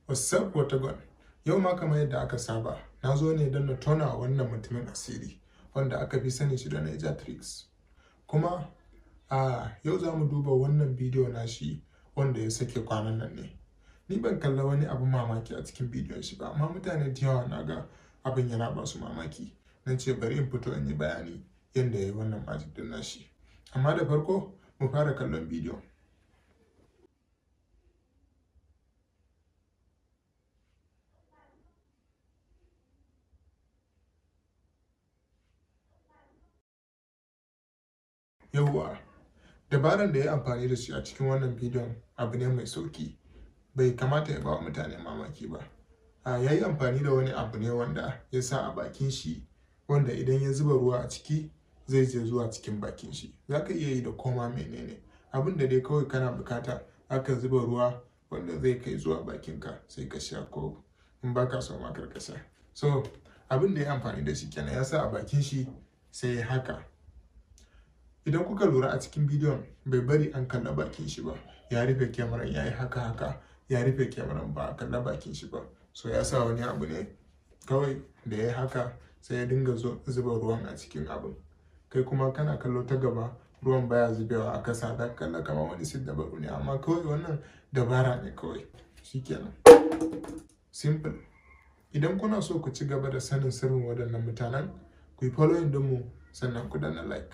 What's up, Watagon? Yau ma kamar yadda aka saba, na zo ne don na tona wa wannan mutumin asiri wanda aka fi sani shi da Niger Tricks. Kuma a yau za mu duba wannan bidiyo na shi wanda ya sake kwanan nan ne. Ni ban kalla wani abin mamaki a cikin bidiyon shi ba, amma mutane da yawa na ga abin yana ba su mamaki. Na ce bari in fito in yi bayani yadda ya yi wannan magic din nashi. Amma da farko mu fara kallon bidiyon. Yauwa, dabaran da ya yi amfani da shi a cikin wannan bidiyon abu ne mai sauki, bai kamata ya ba wa mutane mamaki ba. Ya yi amfani da wani abu ne wanda ya sa a bakin shi, wanda idan ya zuba ruwa a ciki zai je zuwa cikin bakin shi. Za ka iya yi da koma menene. Abin da dai kawai kana bukata, aka zuba ruwa wanda zai kai zuwa bakinka sai ka sha, ko in ba ka so ma kar ka sha. So abin da ya yi amfani da shi kenan, ya sa a bakin shi sai haka. Idan kuka lura a cikin bidiyon, bai bari an kalla bakin shi ba. Ya rufe kyamaran, ya yi haka haka, ya rufe kyamaran, ba a kalla bakin shi ba. So ya sa wani abu ne kawai da ya yi haka sai ya dinga zuba ruwan a cikin abin. Kai kuma kana kallo ta gaba, ruwan baya zubewa a kasa, za ka kalla kamar wani siddabaru ne, amma kawai wannan dabara ne kawai. Shikenan. Simple. Idan kuna so ku ci gaba da sanin sirrin waɗannan mutanen, ku yi following ɗinmu sannan ku danna like.